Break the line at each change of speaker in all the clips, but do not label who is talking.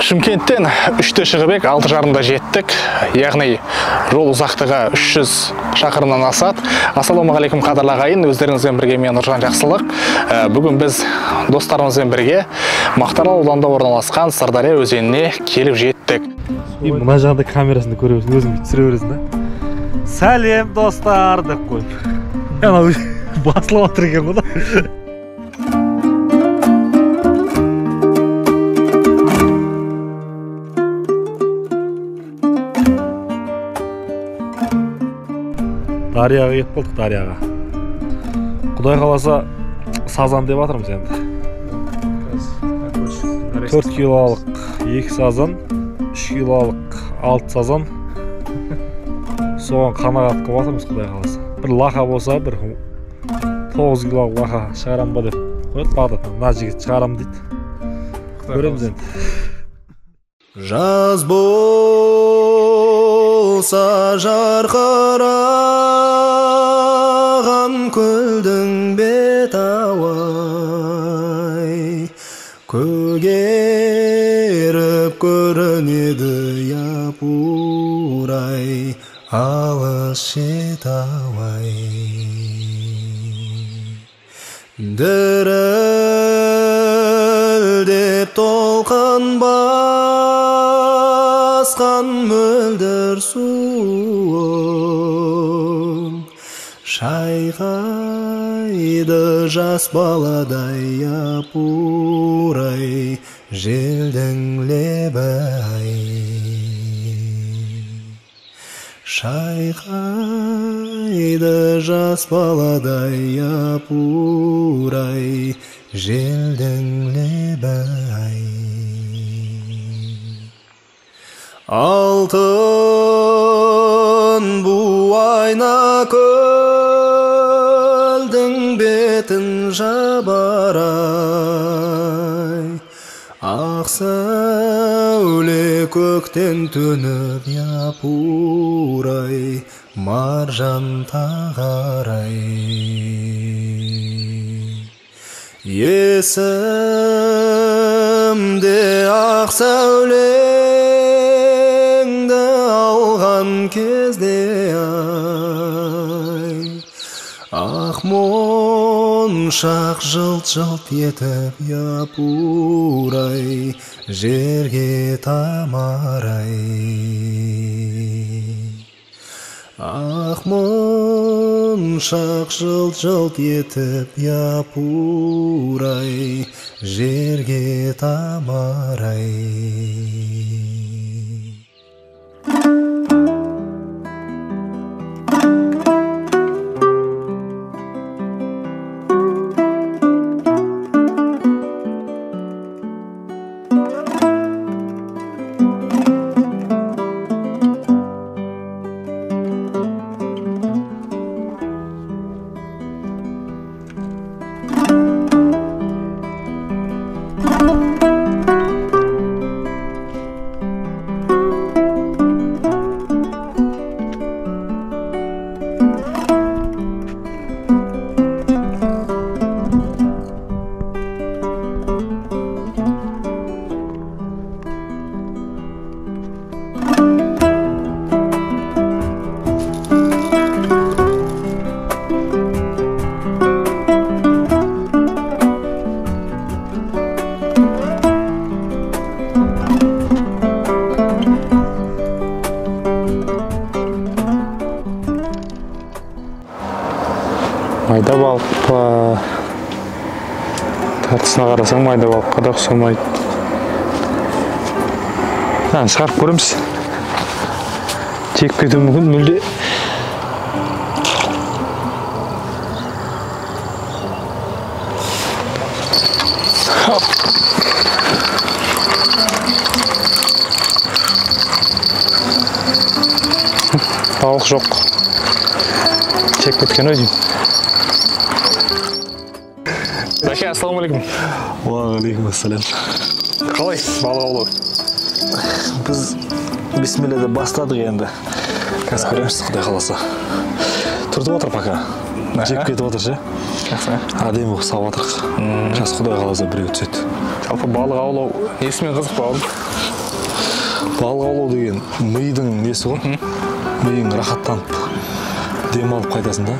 Шымкенттен 3-те шығып ек, 6:30-да жеттік. Яғни жол ұзақтығы 300 шақырымнан асады. Ассалаумағалейкум қадірлі ағайын, өздеріңізбен бірге мен Нұржан Жақсылық. Бүгін біз достарымызбен бірге Мақтаарал ауданында орналасқан Сырдария өзеніне келіп жеттік.
Мына жағында камерасын көре бересің, өзің түсіре бересің да. Сәлем достар деп қойып. Анау басылып отыр екен ғой да. Дарияға кетіп болдық, Дарияға. Құдай қаласа сазан деп жатырмыз енді. 4 килолық 2 сазан, 3 килолық 6 сазан. Соған қанағат қылып жатырмыз, Құдай қаласа. Бір лақа болса, бір 9 килолық лақа шығарам ба деп қояды Бағдат. Мына жігіт шығарам дейді. Көреміз енді.
Жаз болса жарқыраған көлдің бет ауай, көгеріп көрінеді япурай, алыс шет ауай. Дірілдеп толқын басқан мөлдір суын, шайқайды жас баладай япурай, желдің лебі ай. Шайқайды жас баладай япурай, желдің лебі ай. Алтын буайна көлдің бетін жабар ай, ақ сәуле көктен төніп япурай, маржан тағарай. Есімде ақ сәулеңді алған кезде ай, ақ моншақ жылт-жылт етіп япурай, жерге тамарай. Ақ моншақ жылт-жылт етіп япурай, жерге тамарай.
Майда балық па, тартысына қарасаң майда балыққа да ұқсамайды. Шығарып көреміз. Тек кетуі мүмкін мүлде. Балық жоқ. Тек кеткен ау деймін. Бәке, ассалаумағалейкум.
Уағалейкум ассалам.
Қалай балық аулау?
Біз бисмилла деп бастадық енді. Қазір көреміз, Құдай қаласа. Түртіп отыр пока. Жеп кетіп жатыр ше.
Жақсы.
Әдемі қылып салып жатырық. Жас Құдай қаласа біреу түседі.
Жалпы балық аулау несімен қызық бауырым?
Балық аулау деген мидың несі ғой? Миың рахаттанып демалып қайтасың да.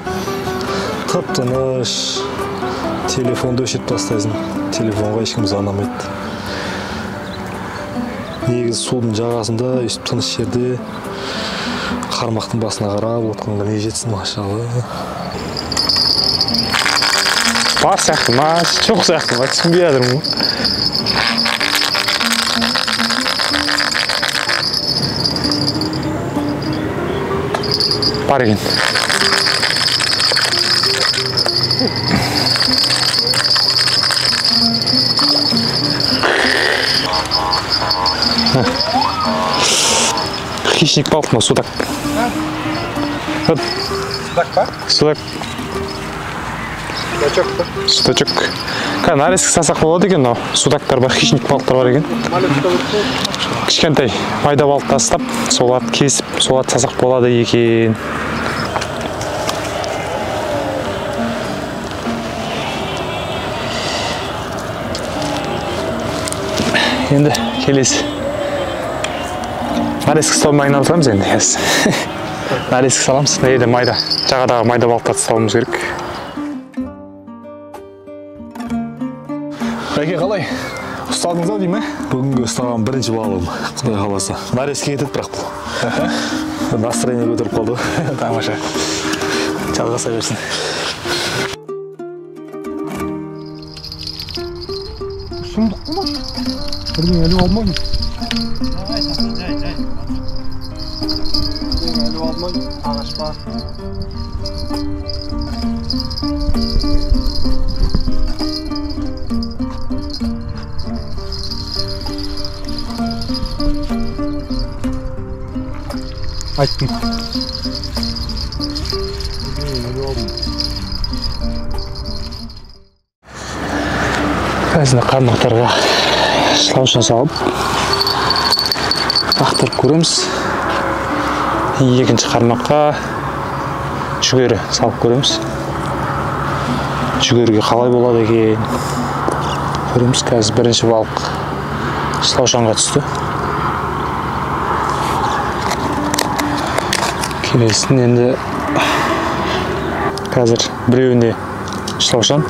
Тып-тыныш, телефонды өшіріп тастайсың. Телефонға ешкім звондамайды. Негізі судың жағасында, өйстіп тыныш жерде қармақтың басына қарап отқанға не жетсін, машалла.
Бар сияқты ма, жоқ сияқты ма, түсінбей жатырмын ғой. Бар екен. Хищник балық мынау, судак.
Судак па?
Судак.
Судачок па?
Судачок. Қазір нарезка салсақ болады екен мынау. Судактар бар, хищник балықтар бар екен. Кішкентай майда балық тастап, соларды кесіп, соларды салсақ болады екен. Енді келесі. Нарезка ұстаумен айналысамыз енді. Нарезка саламыз. Мына жерде майда, жағадағы майда балықтарды ұстауымыз керек.
Бәке, қалай? Ұстадыңыз ау деймін, ә?
Бүгінгі ұстаған бірінші балығым, Құдай қаласа. Нарезка кетеді бірақ бұл. Настроение көтеріп қалды.
Тамаша. Жалғаса берсін.
Сұмдық қой ма? Бірдеңе іліп алды ма?
Жай, жай.
Бірдеңе іліп алды ма? Ағаш па? Айттым. Қазір қармақтарға шылаушын салып лақтырып көреміз. Екінші қармаққа жүгері салып көреміз. Жүгеріге қалай болады екен көреміз. Қазір бірінші балық шылаушанға түсті. Келесін енді қазір біреуіне шылаушан,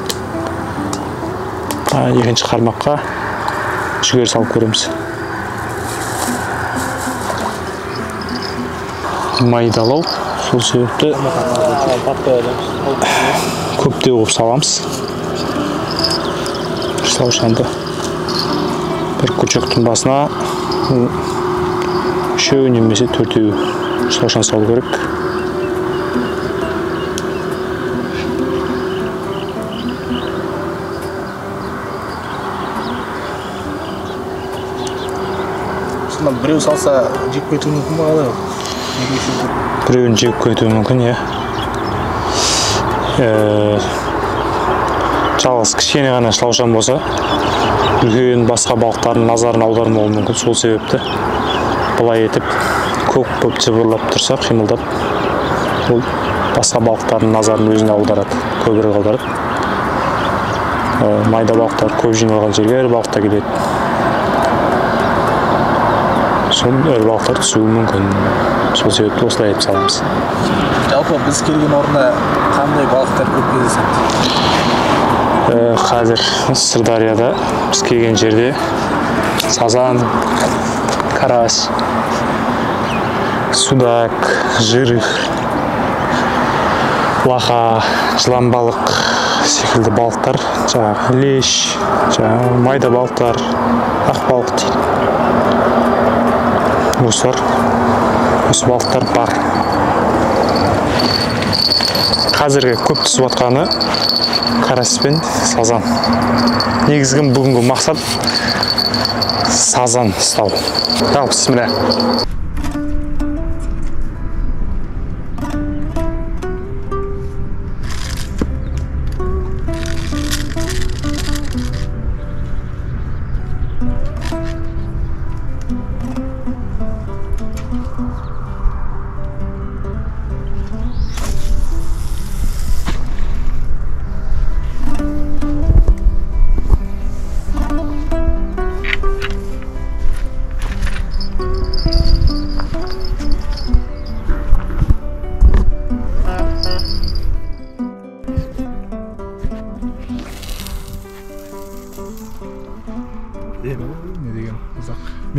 екінші қармаққа жүгері салып көреміз. Майдалау, сол себепті көптеу қылып саламыз. Шылаушанды бір күршектің басына үшеу немесе төртеу шылаушан салу керек.
Сонда біреу салса жеп кетуі мүмкін ба, қалай ол?
Біреуін жеп кетуі мүмкін, иә. Жалғыз кішкене ғана шылаушан болса, үлкен басқа балықтардың назарын аудармауы мүмкін. Сол себепті былай етіп көк болып жыбырлап тұрса, қимылдап, ол басқа балықтардың назарын өзіне аударады, көбірек аударады. Майда балықтар көп жиналған жерге ірі балық та келеді. Сол ірі балықтар түсуі мүмкін. Сол себепті осылай етіп саламыз.
Жалпы біз келген орында қандай балықтар көп кездеседі?
Қазір Сырдарияда біз келген жерде сазан, карась, судак, жирых, лақа, жылан балық секілді балықтар, жаңағы лещ, жаңағы майда балықтар, ақ балық дейді. Осы балықтар бар. Қазіргі көп түсіп жатқаны карась пен сазан. Негізгі бүгінгі мақсат сазан ұстау. Ал, бісміллә.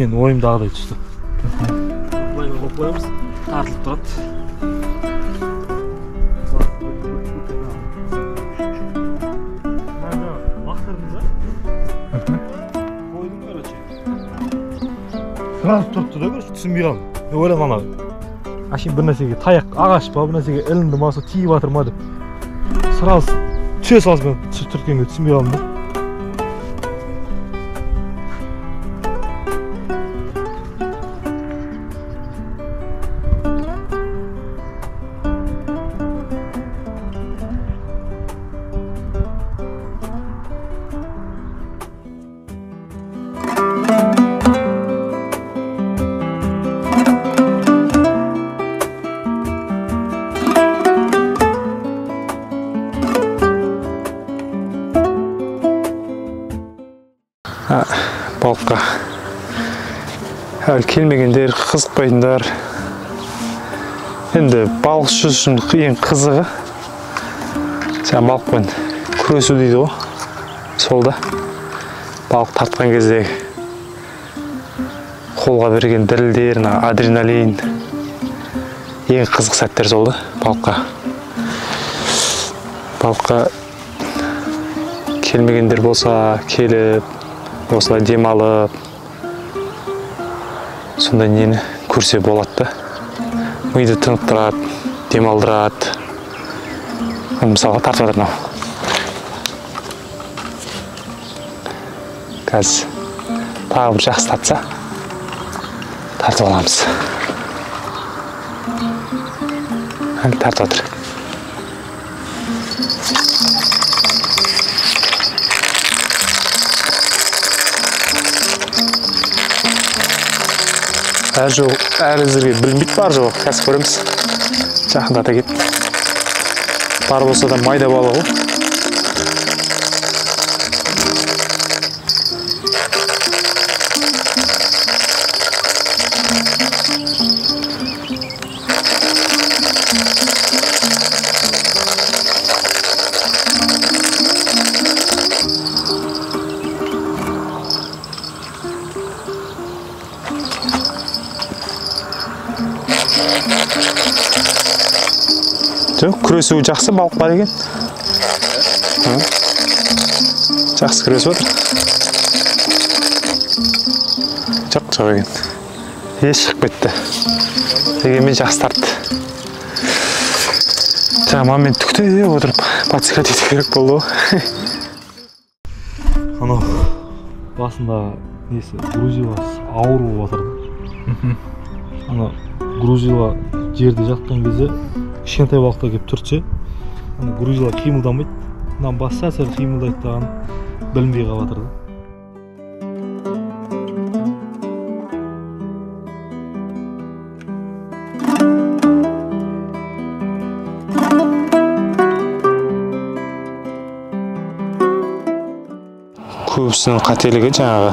Мен ойымдағыдай түсті. Былай қойып қоямыз, тартылып тұрады. Лақтырдым да. Қойдым, короче. Сразу тұрыпты да, короче, түсінбей қалдым. Мен ойладым ана әшейін бір нәрсеге таяқ, ағаш па, бір нәрсеге ілінді ма, сол тиіп жатыр ма деп. Сразу түсе салысымен түрткенге түсінбей қалдым да.
Балыққа әлі келмегендер, қызықпайтындар. Енді балықшы үшін ең қызығы жаңа балықпен күресу дейді ғой. Сол да балық тартқан кезде қолға берген дірілдер, адреналин, ең қызық сәттер сол да балыққа. Балыққа келмегендер болса келіп осылай демалып сондай нені көрсе болады да. Миды тынықтырады, демалдырады. Мысалға тартып жатыр мынау. Қазір тағы бір жақсы тартса тартып аламыз. Әлі тартып жатыр. Әр әзірге білінбейді бар жоқ. Қазір көреміз. Жақындата кет. Бар болса да майда балық ол. Жоқ, күресуі жақсы балық бар екен. Жақсы күресіп отыр. Жоқ, жоқ екен. Шығып кетті. Дегенмен жақсы тартты. Жаңа момент түктеп отырып подсекать ету керек болды ғой.
Анау басында несі грузиласы ауыр болып жатыр. Ана грузила жерде жатқан кезде кішкентай балықтар келіп түртсе, ана грузила қимылдамайды, мынаны басса сәл қимылдайды дағы білінбей қалып жатыр да.
Көбісінің қателігі жаңағы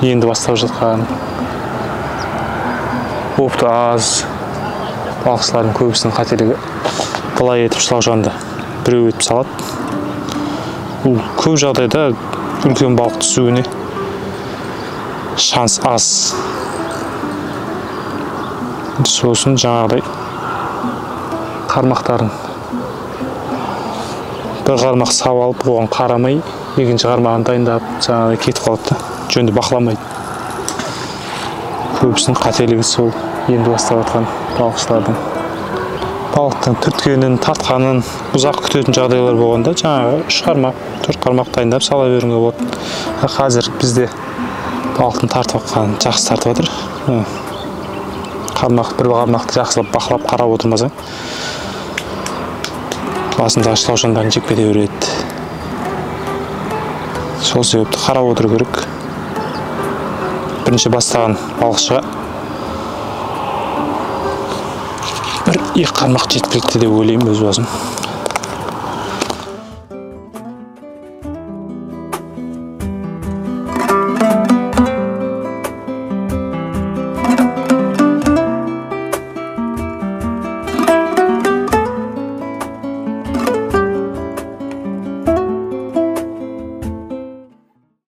енді бастап жатқан опыты аз балықшылардың көбісінің қателігі былай етіп шылаушанды біреу етіп салады. Бұл көп жағдайда үлкен балық түсуіне шанс аз. Сосын жаңағыдай қармақтарын бір қармақ сап алып, оған қарамай екінші қармағын дайындап жаңағыдай кетіп қалады да, жөнді бақыламайды. Көбісінің қателігі сол енді бастап жатқан балықшылардың. Балықтың түрткенін, тартқанын ұзақ күтетін жағдайлар болғанда жаңағы 3 қармақ, 4 қармақ дайындап сала беруге болады. Қазір бізде балықтың тартып жатқанын жақсы тартып жатыр. Қармақ, бір қармақты жақсылап бақылап қарап отырмасаң, басындағы шылаушандарын жеп кете береді. Сол себепті қарап отыру керек. Бірінші бастаған балықшыға бір екі қармақ жеткілікті деп ойлаймын өз басым.